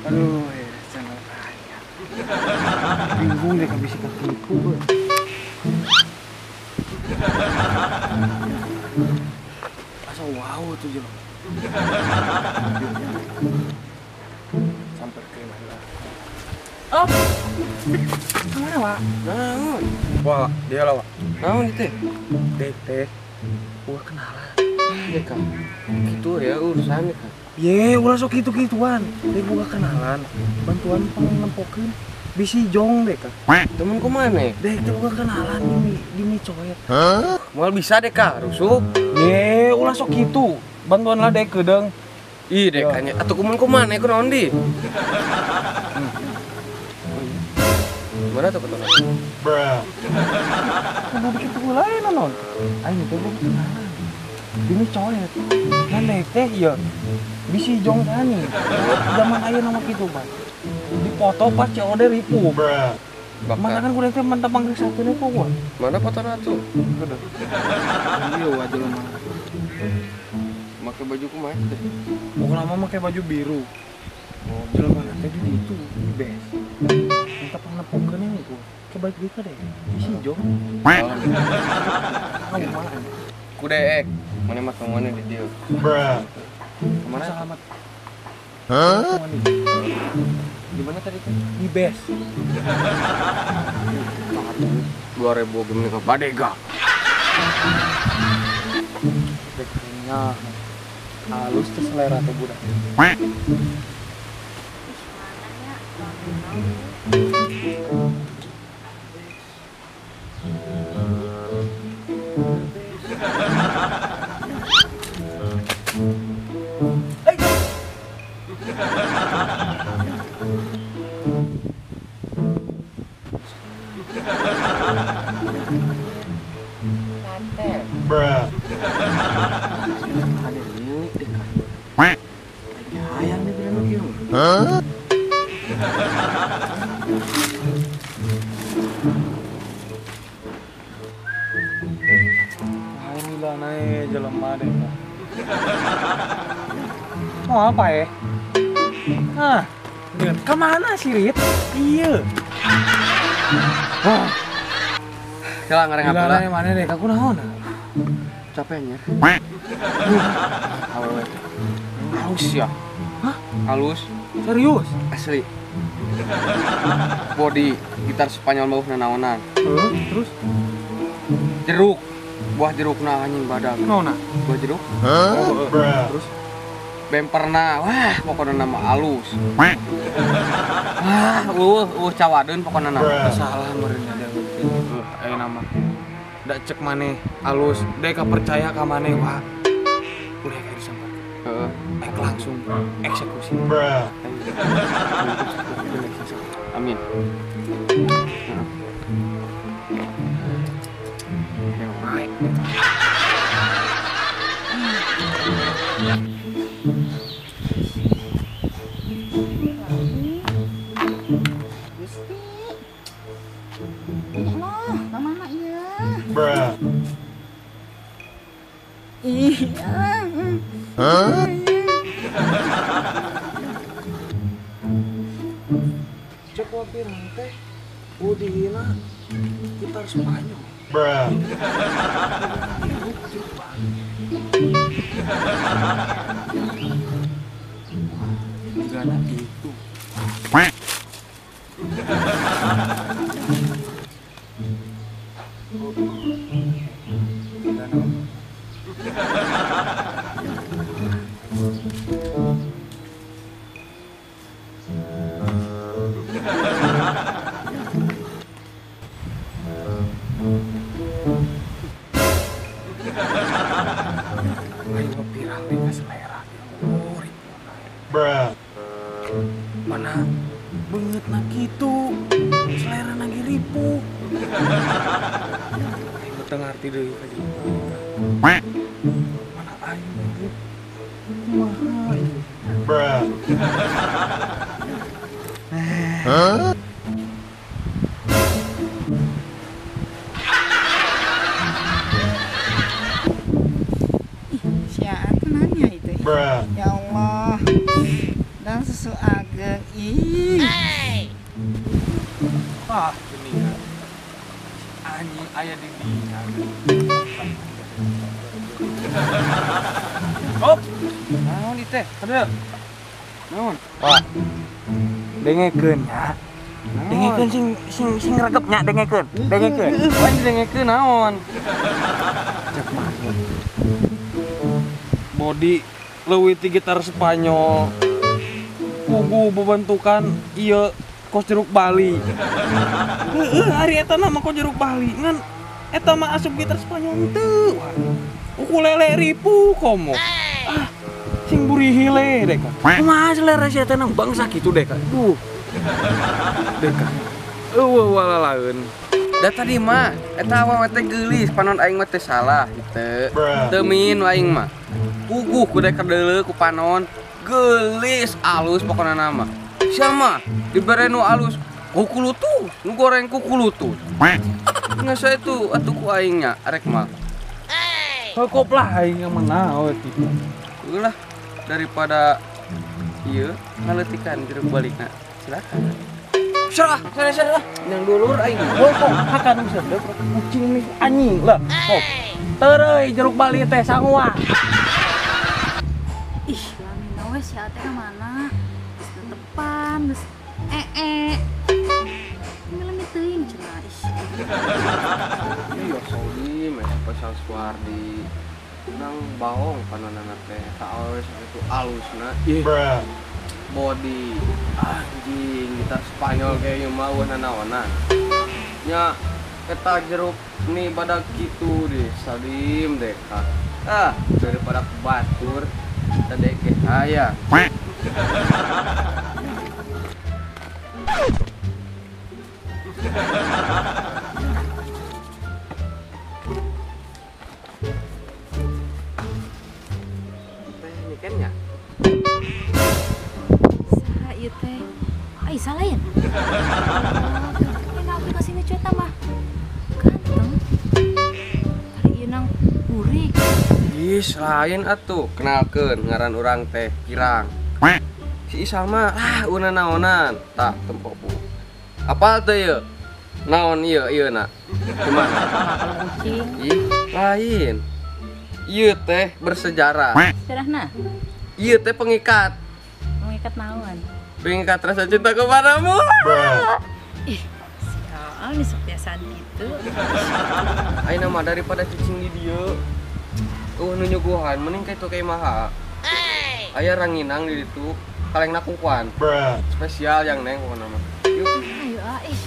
Aduh, ya channel kaya. Bingung deh kami sih ketipu. Asa wow tuh jelema. Sampai ke mana? Oh. Kemana, Wak? Naon? Wah, dia lah, Wak. Naon itu? DT. Gua kenalan. Ya, Kak. Gitu ya urusannya, Kak. Ye, ulah sok gitu-gituan. Dek buka kenalan, bantuan pangnempokeun. Bisi jong deh, Kak. Temen ku mana? Dek teh buka kenalan di mi coet. Hah? Moal bisa deh, Kak, rusuk. Ye, ulah sok gitu. Bantuan lah dek kedeung. Ih, dek kanya. Atuh kumun ku mana? Ku naon di? Mana tuh ketulan? Bruh. Kudu bikin tuh lain non. Aing teh buka kenalan. Di mi coet. Nah dek teh ieu bisi jong tani. Zaman ayeuna mah kitu, Pak. Dipoto pas COD ripuh. Mana kan kudu teh mantap pangrisakeun ku gua. Mana fotona tuh? Udah. Iya aja lu mah. Make baju kumaha teh? Pokokna mah make baju biru. Oh, jelema teh di ditu, di bes. Minta pangnepokeun ini gua. Coba deui ka deh. Bisi jong. Kamu mah. Kude ek. Mana mah kamu di dieu. Bruh. Kemana? Selamat. Hah? Di mana tadi tuh? Di bes. 2000 gimana ke Badega. Deknya halus tuh selera tuh budak. Bruh. Ada milik deh, Kak. Lagi hayang nih bilang kieu. Hah? Hayang gila nae jelema deh, Kak. Mau apa ya? Hah, kemana sih, Rit? Iya. Oh. Kela ngareng apa lah? Mana deh, aku naon? Capeknya. Awewe teh. Halus ya? Hah? Halus. Serius? Asli. Body gitar Spanyol bauh nanaonan. Terus? Jeruk. Buah jerukna anjing badag. Naonna? Buah jeruk. Hah? Oh, terus bemperna. Wah, pokokna nama halus. Wah, cawadeun pokokna nama. Salah meureun ada. Ayo nama. Ndak cek maneh alus, dek percaya ka maneh wah. Udah kayak disambar. Heeh. Ek langsung eksekusi. Bruh. Amin. Baik. Gusti. Ya Allah, kemana ya? Bruh. Iya. Hah? Cek wapirang teh, udihina gitar Spanyol. Bruh. Gimana itu? Ayo viral deh selera. Oh, Bruh. Mana banget nak gitu. Selera lagi ripuh. Ayo teu ngarti deui ka jelema. Mana aing banget. Kumaha ieu? Bruh. Hah? Ih, siapa nanya itu? Bruh. Ya Allah. Dan sesuatu Susu ageng ih. Ah, gini ya. Anjing aya di dinya. Hop. Naon ieu teh? Kada. Naon? Wah. Dengekeun nya. Dengekeun sing sing sing regep nya dengekeun. Dengekeun. Pan dengekeun naon? Cek mah. Body leuwih ti gitar Spanyol. Kugu bebentukan ieu kos jeruk Bali. Heeh, ari eta mah kos jeruk Bali ngan eta mah asup gitar Spanyol teu. Ukulele ripu komo. Ah, sing burihi le deka. Kumaha selera si eta nang bangsa kitu deka. Duh. Deka. Eueuh walalaeun. Da tadi mah eta awewe teh geulis panon aing mah teh salah gitu. Teu min aing mah. Puguh ku deka deuleu ku panon. Geulis alus pokona nama. Sia mah dibere nu alus kukulutu, nu goreng kukulutu. Nggak itu atuh ku aing nya arek mah. Heuh lah aing mah naon kitu. Ulah daripada ieu ngaleutikan jeruk balikna. Silakan. Serah, sana sana. Yang dulur aing. Heuh kok hakan nu sedep kucing nih anjing lah. Kok. Tereuy jeruk Bali teh sangua. Ih, lamina we si teh ka mana? Geus tetepan, geus ee. Ngelemi teuing cenah. Ih. Iya, Saudi meh spesial Suwardi. Nang baong panonana teh eta awewe sakitu alusna. Ih. Body anjing gitar Spanyol kayak mah eueuh nanaonan. Nya eta jeruk nih badak kitu deh Salim deka. Ah, daripada batur tadi ke aya. Teh nikennya. Saha ieu teh? Aisyah lain. Oh, aplikasi ngecuet mah. Ganteng. Ari ieu nang burik. Ih, lain atuh. Kenalkeun ngaran urang teh Pirang. Si Isal mah ah una naonan. Tah tempo bu. Apal teh ieu? Naon ieu ieu na? Kumaha? Kalau kucing. Ih, lain. Ieu teh bersejarah. Sejarahna? Ieu teh pengikat. Pengikat naon? Pengikat rasa cinta kepadamu. Ih, si nih sok biasaan gitu. Ayeuna mah daripada cicing di dieu. Nu nyuguhan mending ka itu ka imah. Aya ranginang di ditu, kalengna kungkuan. Spesial yang neng pokona mah. Yuk. Ayo ah, ih.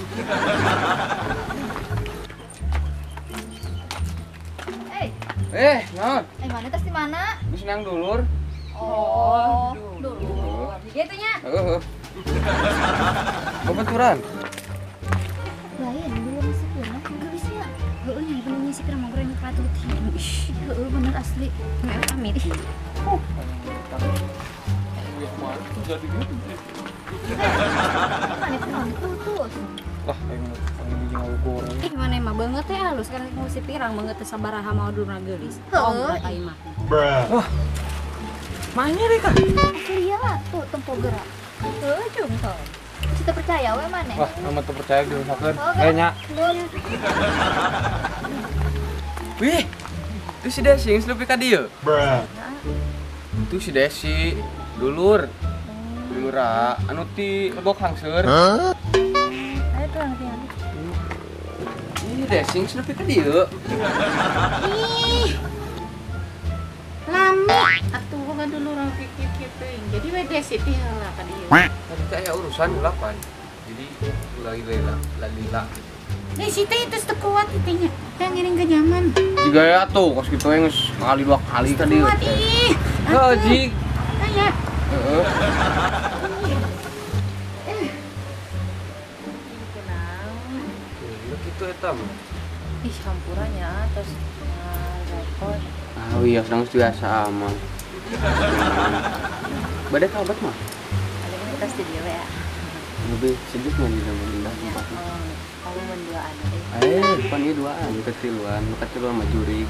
Eh, naon? Mana tas di mana? Geus nang dulur. Oh, dulur. Gitu nya. Heeh. Babaturan. Lain dulu masih pirang, geus nya. Heueuh nya bener nya si pirang mah goreng patut. Ih, heueuh bener asli. Nu pamit. Jadi gitu. Mana pirang putus. Wah, aing biji goreng. Ih, mana emang banget teh halus kan si pirang banget teh sabaraha mau dulurna geulis. Heueuh, aing mah. Wah. Mainnya deh kak. Asli ya tuh tempo gerak. Heueuh, jungkel. Kita percaya we maneh. Wah, nama teu percaya dirusakeun. Nya. Wih. Itu si Desi geus nepi ka dieu. Itu si Desi, dulur. Dulur anu ti Legok Hangseur. Ayo tuh nanti. Ih, Desi geus nepi ka dieu. Ih. Lami atuh boga dulur kieu-kieu teuing. Jadi we Desi teh heula ka dieu. Tadi teh aya urusan heula pan. Jadi lagi lila. Desi teh itu teu kuat teh nya. Teh ngiring ke nyaman. Jiga ya tuh kos kitu geus sekali dua kali ka dieu. Kuat ih. Heuh, jig. Aya. Heeh. Kunaon? Kitu eta mah. Ih, hampuranya terus repot. Ah iya, sedang biasa mah. Badai kabat mah. Ada ini tas di dia ya. Lebih sejuk mah di dalam indah tempatnya. Kamu menduaan. Pan ieu duaan, ketiluan, ketiluan mah jurig.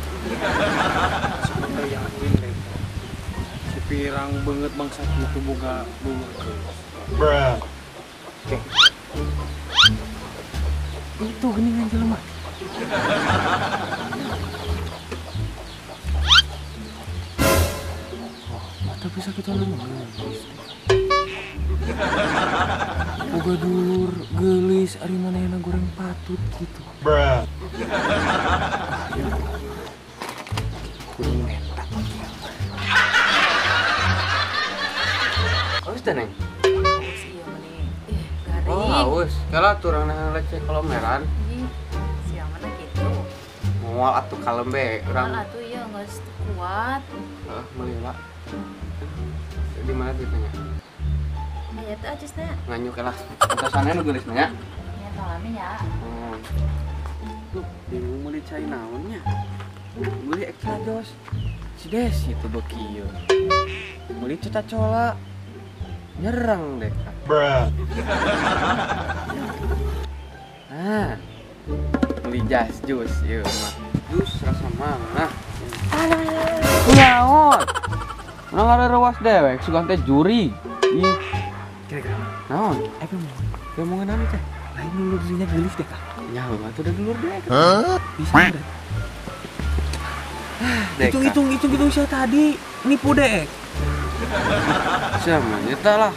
Sebentar yang win deh. Si Pirang banget bangsa kitu boga dulur geus. Bruh. Oke. Itu geuningan jelema. Oh, tapi sakit orang geus. Boga dulur geulis ari manehna goreng patut gitu. Bruh. Kudu menta. Haus teh, Neng? Haus iya maneh. Ih, garing. Oh, haus. Kalau turang nang leceh kolomeran. Ih, siang mana gitu. Moal atuh kalem be urang. Moal atuh ieu geus kuat. Heeh, meuli heula. Di mana duitnya? Aya teh acisna. Nganyuk lah. Atasannya nu geulis nya. Nya talami nya. Tuh, bingung meuli cai naon nya. Meuli extra jos. Si Desi tuh beuki ieu. Meuli Coca-Cola. Nyerang deh. Bruh. Ah. Beli jas jus ieu mah. Jus rasa mangga. Kunaon? Urang ngarerewas dewek sugan teh juri. Ih. Kira-kira naon? Eh, mau naon teh? Lain dulur dirinya geulis deh, Kak. Nya heuh atuh da dulur deh. Bisa deh. Hitung-hitung saya tadi nipu deh. Sama nyata lah.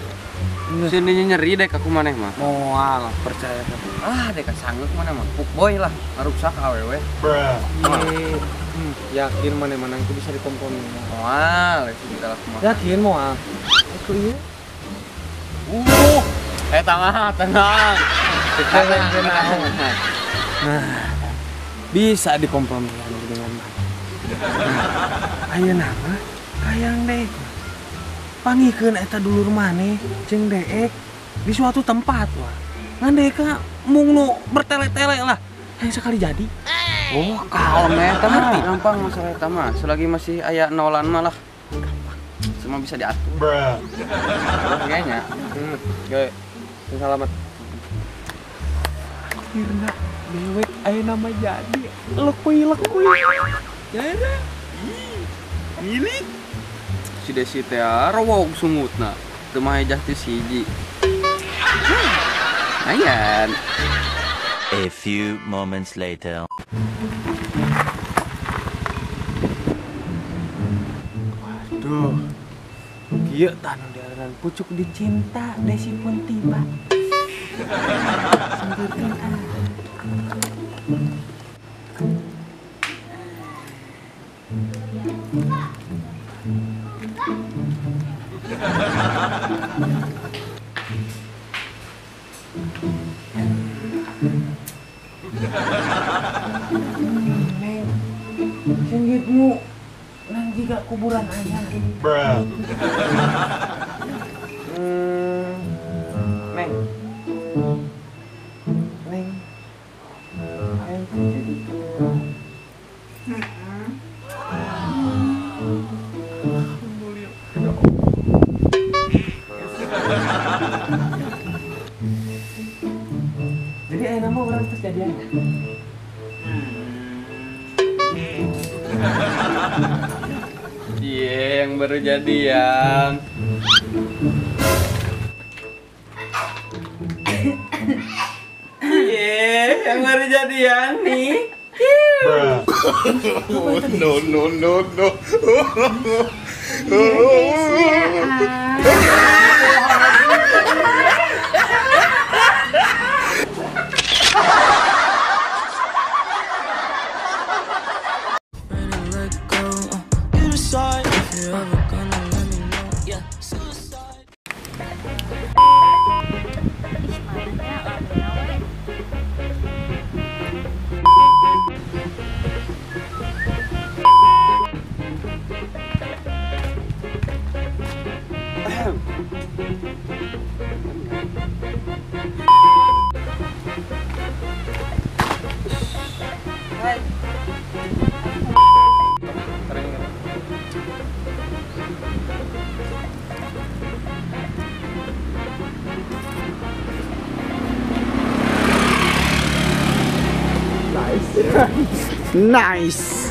Sini nyeri deh aku maneh mah. Moal percaya kan. Ah, dek sanggup mana mah. Fuckboy lah, ngaruksak awewe. Bruh. Yakin maneh mana itu bisa dikompromi. Moal, itu kita lah kumaha. Yakin moal. Itu iya. Eta mah tenang. Tenang. Nah, bisa dikompromikan dengan mana. Ayeuna mah hayang deh. Pangikeun eta dulur maneh jeung deek di suatu tempat wah. Ngan deeka mung nu bertele-tele lah. Hayang sekali jadi. Oh, kalem eta mah. Gampang masalah eta mah. Selagi masih aya nolan mah lah. Gampang. Semua bisa diatur. Bruh. Kayaknya. Oke. Salamat. Akhirna dewek ayeuna mah jadi lekui-lekui. Jadi. Milik. Si Desi teh rowog sungutna. Teu mah hejah teh siji. Ayan. A few moments later. Waduh. Kieu tah nu diaranan pucuk dicinta Desi pun tiba. Sempurkeun ah. Neng, singgitmu nang jiga kuburan ayah. Bruh. Neng, neng, ayah jadi Jadi ayah nama orang terus jadian. Iya, yang baru jadian. Iya, yang baru jadian nih. No no no no. Ih, manehnya lama we. Nice.